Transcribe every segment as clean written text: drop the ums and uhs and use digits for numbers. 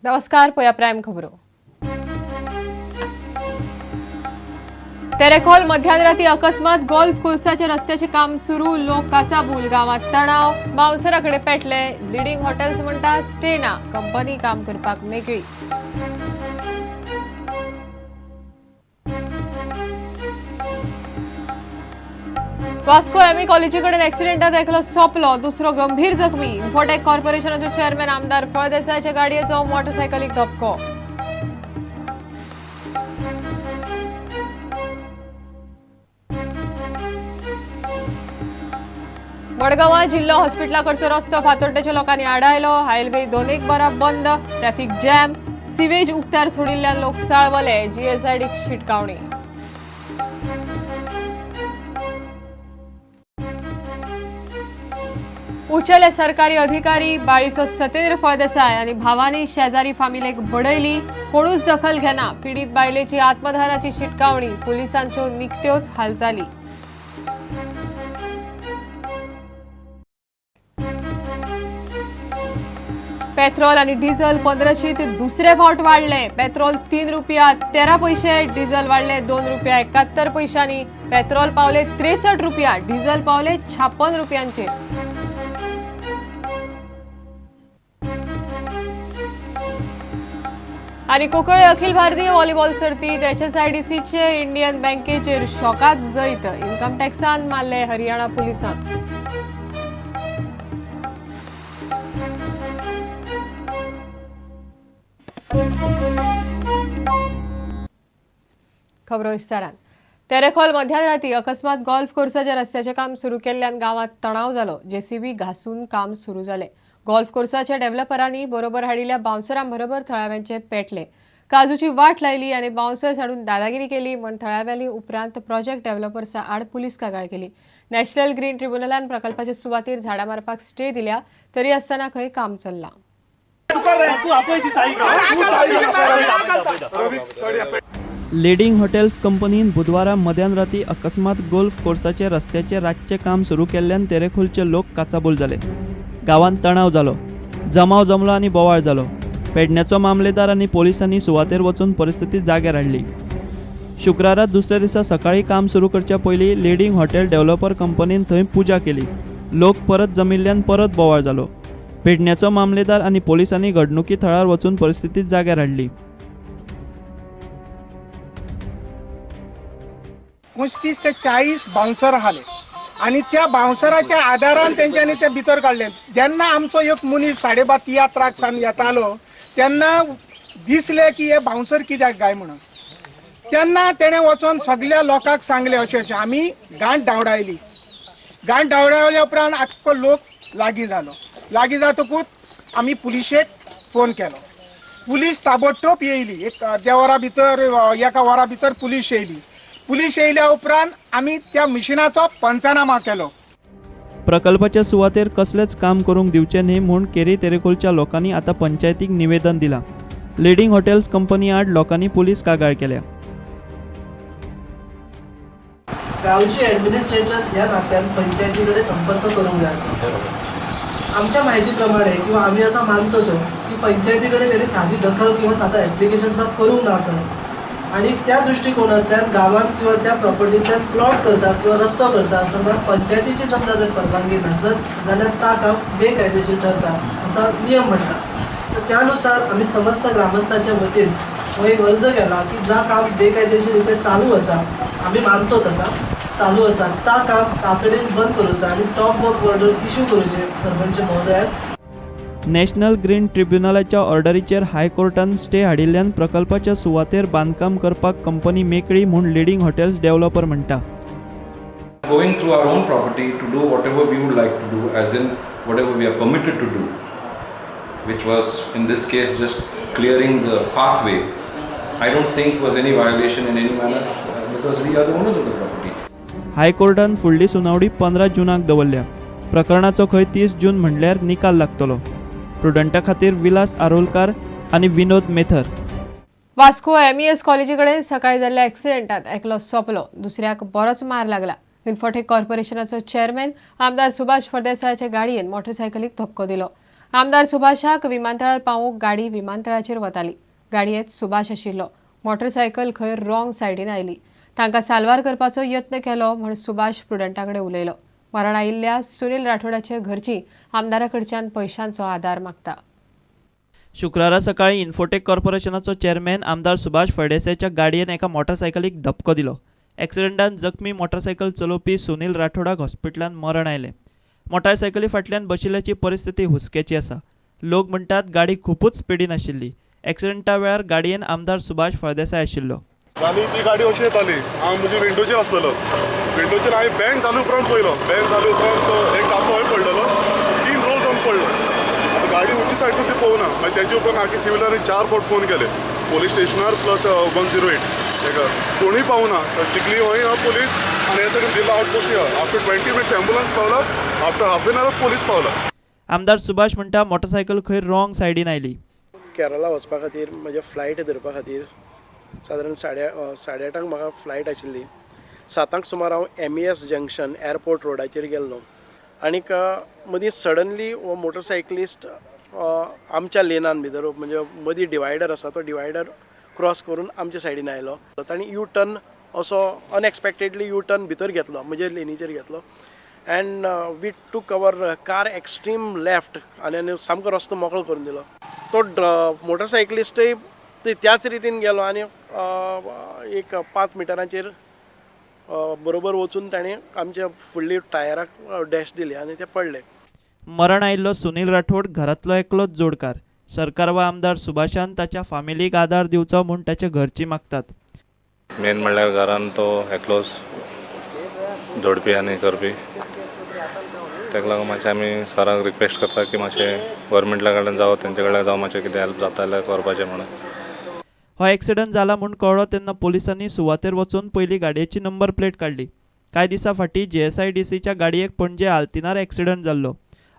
नमस्कार, पळया प्रायम खबरो. तेरेखोल मध्यानराती अकस्मात गोल्फ कोर्साच्या रस्त्याचे काम सुरू, लोक काचाबूल, गावात तणाव, बाउन्सराकडे पेटले. लिडिंग हॉटेल्स म्हणटा स्टे ना, कंपनी काम करपाक मेकळी. वास्को एमई कॉलेजी कडेन ऍक्सिडेंटात एकलो सोंपलो, दुसरो गंभीर जखमी. इन्फोटेक कॉर्पोरेशनाचो चेअरमॅन आमदार फळदेसायाच्या गाडयेचो मोटरसायकलीक धपको. मडगांवां जिल्लो हॉस्पिटलाकडचो रस्तो फातोड्डेच्या लोकांनी आडायलो. हायवे दोन एक वरां बंद, ट्रॅफिक जॅम, सिवेज उक्त्यार सोडिल्ल्यान लोक चाळवले. जीएसआयडीक शिटकावणी. उचेले सरकारी अधिकारी बाळीचो सतेंद्र फळदेसाय आनी भावानी शेजारी फामिलेक बडयली, कोणूच दखल घेना. पिडीत बायलेची आत्मदहनाची शिटकावणी, पुलिसांच्यो निकत्योच हालचाली. पेट्रोल आणि डिझेल 1500 दुसरे फावट वाढले. पेट्रोल 3 रुपया 13 पैसे, डिझेल वाढले 2 रुपया 71 पैशांनी. पेट्रोल पावले 63 रुपया, डिझेल पावले 56 रुपयांचेर. आणि कोकळे अखिल भारतीय व्हॉलीबॉल सर्तीत एचएसआयडीसीचे इंडियन बँकेचेर शॉकात जैत. इन्कम टॅक्सान मारले हरियाणा पुलिसांक. खबरो विस्तारान. तेरेखोल मध्यानराती अकस्मात गोल्फ कोर्साच्या रस्त्याचें काम सुरू केल्ल्यान गांवांत तणाव जालो. जेसीबी घासून काम सुरू जालें. गोल्फ कोर्साच्या डेव्हलपरांनी बरोबर हाडिल्ल्या बाउन्सरां बरोबर थळाव्यांचे पेटले. काजूची वाट लायली आनी बाउन्सर्स हाडून दादागिरी केली म्हण थळाव्यांनी उपरांत प्रोजेक्ट डेव्हलपर्सा आड पुलीस कागाळ केली. नॅशनल ग्रीन ट्रिब्युनलान प्रकल्पाचे सुवातेर झाडां मारपाक स्टे दिल्या, तरी आसतना खंय काम चल्लां. लिडिंग हॉटेल्स कंपनीन बुधवारा मध्यानराती अकस्मात गोल्फ कोर्साचे रस्त्याचे रातचें काम सुरू केल्ल्यान तेरेखोलचे लोक काचाबूल जाले. गांवांत तणाव जालो, जमाव जमलो आनी बोवाळ जालो. पेडण्याचो मामलेदार आनी पोलिसांनी सुवातेर वचून परिस्थिती जाग्यार हाडली. शुक्रारा दुसऱ्या दिसा सकाळीं काम सुरू करच्या पयलीं लिडिंग हॉटेल डेव्हलपर कंपनीन थंय पुजा केली. लोक परत जमिल्ल्यान परत बोवाळ जालो. पेडण्याचो मामलेदार आनी पोलिसांनी घडणुकी थळार वचून परिस्थिती जाग्यार हाडली. 35 ते 40 बाउन्सर आसले आनी त्या बाउन्सराच्या आदारान तेंच्यांनी ते भितर काडले. जेन्ना आमचो एक मनीस 12:30 तियात्राक सान येतालो तेन्ना दिसले की हे बाउन्सर कित्याक काय म्हणून, तेन्ना तेणें वचोन सगल्या लोकांक सांगलें अशें अशें. आमी गांठ धांवडायली. गांठ धांवडायल्या उपरांत आख्खो लोक लागीं जालो. लागीं जातकूच आमी पुलिशेक फोन केलो. पुलीस ताबडतोब येयली. एक अर्द्या वरा भितर, एका वरा भितर पुलीस येयली. पुलीस येयल्या उपरांत आमी त्या मिशिनाचो पंचनामा केलो. प्रकल्पाच्या सुवातेर कसलेंच काम करूंक दिवचें न्ही म्हूण केरी तेरेखोलच्या लोकांनी आतां पंचायतीक निवेदन दिलां. लिडिंग हॉटेल्स कंपनी आड लोकांनी पुलीस कागाळ केल्या. गांवची ॲडमिनिस्ट्रेटर ह्या नात्यान पंचायती कडेन संपर्क करूंक जाय आसलो. आमच्या माहिती प्रमाणे किंवा आमी असं मानतसो की पंचायती कडेन तेणी सादी दखल किंवा सादा एप्लिकेशन सुद्दां करूंक ना आसत आनी त्या दृश्टिकोनांतल्यान गांवांत किंवा त्या प्रॉपर्टींतल्यान प्लॉट करता किंवा रस्तो करता आसतना पंचायतीची समजा जर परवानगी नासत जाल्यार ता काम बेकायदेशीर ठरता असा नियम म्हणटा. तर त्यानुसार आमी समस्त ग्रामस्थाच्या वतीन हो एक अर्ज केला की जा काम बेकायदेशीर रित्या चालू आसा, आमी मानतो तसा चालू आसा, ता काम तातडीन बंद करूचा आनी स्टॉप वर्क ऑर्डर इशू करूचे सरपंच महोदयान. नॅशनल ग्रीन ट्रिब्युनलाच्या ऑर्डरीचेर हायकोर्टान स्टे हाडिल्ल्यान प्रकल्पाच्या सुवातेर बांदकाम करपाक कंपनी मेकळी म्हूण लिडिंग हॉटेल्स डेव्हलपर म्हणटा. Going through our own property to do whatever we would like to do, as in whatever we are permitted to do, which was in this case just clearing the pathway, I don't think was any violation in any manner because we are the owners of the property. हायकोर्टान फुडली सुनावणी 15 जूनाक दवरल्या. प्रकरणाचो खंय 30 जून म्हणल्यार निकाल लागतलो. प्रुडंटा खातीर विलास आरोलकार आनी विनोद मेथर. वास्को एमईएस कॉलेजी कडेन सकाळी जाल्ल्या ऍक्सिडेंटात एकलो सोंपलो, दुसऱ्याक बरोच मार लागला. इन्फोटेक कॉर्पोरेशनाचो चेअरमॅन आमदार सुभाष फळदेसायाचे गाडयेन मोटरसायकलीक धपको दिलो. आमदार सुभाषाक विमानतळार पावोवंक गाडी विमानतळाचेर वताली. गाडयेंत सुभाष आशिल्लो. मोटरसायकल खंय रॉंग सायडीन आयली. तांकां साल्वार करपाचो यत्न केलो म्हूण सुभाष प्रुडंटा कडेन उलयलो. मरण आयिल्ल्या सुनील राठोडाचे घरची आमदारा कडच्यान पयशांचो आदार मागता. शुक्रारा सकाळी इन्फोटेक कॉर्पोरेशनाचो चेअरमॅन आमदार सुभाष फळदेसायाच्या गाडयेन एका मोटरसायकलीक धपको दिलो. एक्सिडंटान जखमी मोटरसायकल चलोवपी सुनील राठोडाक हॉस्पिटलांत मरण आयलें. मोटरसायकली फाटल्यान बशिल्ल्याची परिस्थिती हुस्क्याची आसा. लोक म्हणटात गाडी खुबूच स्पिडीन आशिल्ली. एक्सिडंटा वेळार गाडयेन आमदार सुभाष फळदेसाय आशिल्लो. आनी ती गाडी अशी येताली, हांव म्हजी विंडोचेर आसलेलो. विंडोचेर हांवें बँग जाले उपरांत पळयलो. बँग जाले उपरांत तो एक दादलो हय पडलेलो, 3 रोल जावन पडलो. आतां गाडी खंयची सायडसून ती पळोवना. मागीर तेजे उपरांत आखी सिविलांनी 4 फावट फोन केले पोलीस स्टेशनार प्लस 108 तेका कोणूय पावना. चिखली हय आहा पोलीस आनी हे सायडीन बिर्ला आउटपोस्ट आहा. आफ्टर 20 मिनट्स एम्बुलन्स पावला, after half an hour police पावला. आमदार सुभाष म्हणटा मोटरसायकल खंय रॉंग सायडीन आयली. केरला वचपा खातीर म्हज्या फ्लायट धरपा खातीर सादारण 8:30 म्हाका फ्लायट आशिल्ली. 7 सुमार हांव MES junction airport रोडाचेर गेल्लो आनीक मदीं सडनली हो मोटरसायकलिस्ट आमच्या लेनान भितर म्हणजे मदीं डिवायडर आसा तो डिवायडर क्रॉस करून आमच्या सायडीन आयलो. ताणें यू टर्न असो अनएक्सपेक्टेडली यू टर्न भितर घेतलो, म्हजे लेनीचेर घेतलो and we took our car extreme left आनी सामको रस्तो मोकळो करून दिलो. तो मोटरसायकलिस्टय त्याच रितीन गेलो आनी एक 5 मिटरांचेर बरोबर वचून ताणें आमच्या फुडली टायराक डॅश दिली आनी ते पडले. मरण आयिल्लो सुनील राठोड घरांतलो एकलोच जोडकार. सरकार वा आमदार सुभाषान ताच्या फामिलीक आदार दिवचो म्हूण ताच्या घरची मागतात. मेन म्हणल्यार घरान तो एकलोच जोडपी आनी करपी, ताका लागून मातशें आमी सरांक रिक्वेस्ट करता की मातशें गव्हर्मेंटा कडल्यान जावं तेंचे कडल्यान जावं मातशें कितें हेल्प जाता जाल्यार करपाचें म्हणून. हो एक्सिडंट जाला म्हूण कळ्ळो तेन्ना पोलिसांनी सुवातेर वचून पयली गाडयेची नंबर प्लेट काडली. कांय दिसां फाटीं GSIDCच्या गाडयेक पणजे आल्तिनार एक्सिडंट जाल्लो.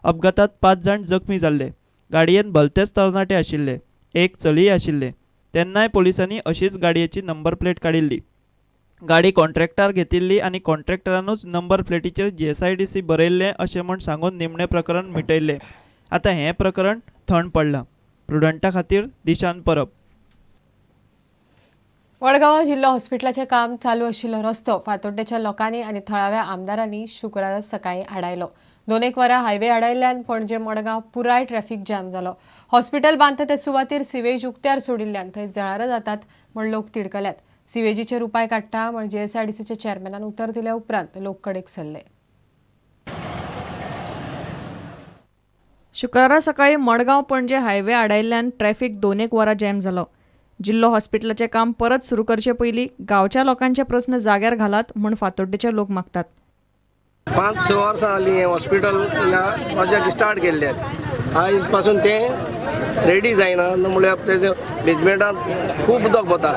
अपघातात 5 जाण जखमी जाल्ले. गाडयेन भलतेच तरणाटे आशिल्ले, एक चलीय आशिल्ले. तेन्नाय पोलिसांनी अशीच गाडयेची नंबर प्लेट काडिल्ली. गाडी कॉन्ट्रॅक्टार घेतिल्ली आनी कॉन्ट्रॅक्टरानूच नंबर प्लेटीचेर GSIDC बरयल्लें अशें म्हूण सांगून निमणें प्रकरण मिटयल्लें. आतां हें प्रकरण थंड पडलां. प्रुडंटा खातीर दिशान परब. मडगांव जिल्लो हॉस्पिटलाचें काम चालू आशिल्लो रस्तो फातोड्डेच्या लोकांनी आनी थळाव्या आमदारांनी शुक्रारा सकाळीं आडायलो. 2-1 वरां हायवे आडायल्ल्यान पणजे मडगांव पुराय ट्रॅफिक जॅम जालो. हॉस्पिटल बांदता ते सुवातेर सिवेज उक्त्यार सोडिल्ल्यान थंय जळारां जातात म्हूण लोक तिडकल्यात. सिवेजीचेर उपाय काडटा म्हूण GSIDCच्या चेअरमॅनान उतर दिल्या उपरांत लोक कडेक सरले. शुक्रारा सकाळीं मडगांव पणजे हायवे आडायल्ल्यान ट्रॅफिक 2-1 वरां जॅम जालो. जिल्लो हॉस्पिटलाचें काम परत सुरू करचे पयलीं गांवच्या लोकांचे प्रस्न जाग्यार घालात म्हूण फातोड्डेचे लोक मागतात. 5-6 वर्सां जालीं हें हॉस्पिटल हिंगा प्रोजेक्ट स्टार्ट केल्ले, आयज पासून तें रेडी जायना. म्हळ्यार तेजे बेजमेंटांत खूब उदक वता,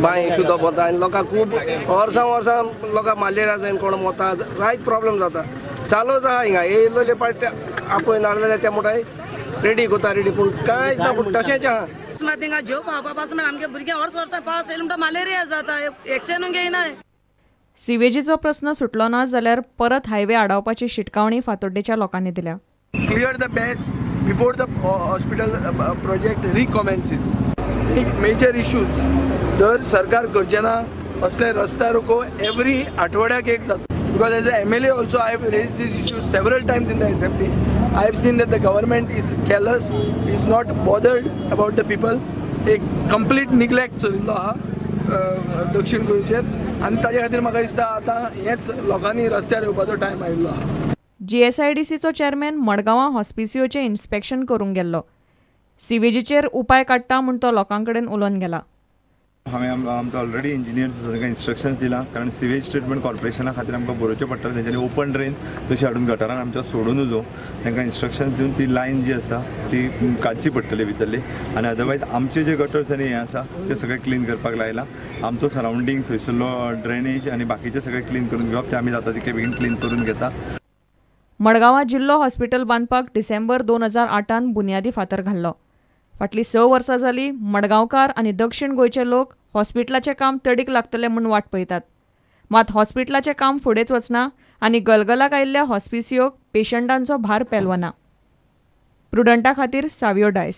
बांय उदक वता आनी लोकांक खूब वर्सां वर्सां लोकांक मलेरिया जावन कोण वता, रायत प्रॉब्लम जाता. चालूच आहा हिंगा येयल्ले पाट आपय नाजाल्यार ते म्हणटाय रेडी कोता रेडी, पूण कांयच ना, पूण तशेंच आहा. थिंगा झेव पावपा पासून आमगे भुरगे वर्स वर्सां पावस येयलो म्हणटा मलेरिया जाता, एक्शनूय घेयनाय. सिवेजीचो प्रस्न सुटलो ना जाल्यार परत हायवे आडावपाची शिटकावणी फातोड्डेच्या लोकांनी दिल्या. Clear the mess before the hospital project recommences. Major issues जर सरकार करचें ना असले रस्ता रोको एवरी आठवड्याक एक जाता. Because as a MLA also I have raise these issues several times in the assembly. I have seen that the government is callous, is not bothered about the people. एक कंप्लीट निग्लेक्ट चलिल्लो आहा दक्षिण गोंयचेर आनी ताजे खातीर म्हाका दिसता आतां हेंच लोकांनी रस्त्यार येवपाचो टायम आयिल्लो आहा. GSIDCचो चेअरमॅन मडगांवां हॉस्पिसियोचें इन्स्पेक्शन करूंक गेल्लो. सिवेजीचेर उपाय काडटा म्हूण तो लोकां कडेन उलोवन गेला. हांवें आमकां ऑलरेडी इंजिनियर्स तांकां इन्स्ट्रक्शन्स दिलां, कारण सिवेज ट्रिटमेंट कॉर्पोरेशना खातीर आमकां बरोवचें पडटलें. तेंच्यांनी ओपन ड्रेन तशी हाडून गटारान आमच्या सोडून नजो. तांकां इन्स्ट्रक्शन्स दिवन ती लायन जी आसा ती काडची पडटली भितरली, आनी अदरवायज आमचे जे गटर्स आनी हें आसा ते सगळे क्लीन करपाक लायलां. आमचो सरावंडींग थंयसरलो ड्रेनेज आनी बाकीचे सगळे क्लीन करून घेवप, ते आमी जाता तितके बेगीन क्लीन करून घेता. मडगांवां जिल्लो हॉस्पिटल बांदपाक डिसेंबर 2008 बुन्यादी फातर घाल्लो. फाटलीं 6 वर्सां जालीं मडगांवकार आनी दक्षिण गोंयचे लोक हॉस्पिटलाचें काम तडीक लागतलें म्हूण वाट पळयतात. मात हॉस्पिटलाचें काम फुडेंच वचना आनी गलगलाक आयिल्ल्या हॉस्पिसियोक पेशंटांचो भार पेलवना. प्रुडंटा खातीर सावियो डायस.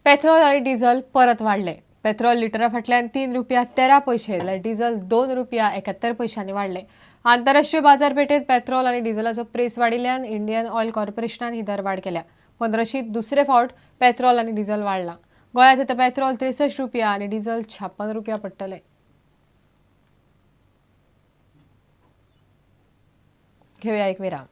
पेट्रोल आनी डिझल परत वाडले. पेट्रोल लिटरा फाटल्यान 3 रुपया 13 पयशे जाल्यार डिझल 2 रुपया 71 पयशांनी वाडले. आंतरराष्ट्रीय बाजारपेठेत पेट्रोल आनी डिझलाचो प्रेस वाडिल्ल्यान इंडियन ऑयल कॉर्पोरेशनान ही दरवाड केल्या. 15शीत दुसरे फावट पेट्रोल आनी डिझल वाडला. गोंयांत आतां पेट्रोल 63 रुपया आनी डिझल 56 रुपया पडटले. घेवया एक विराम.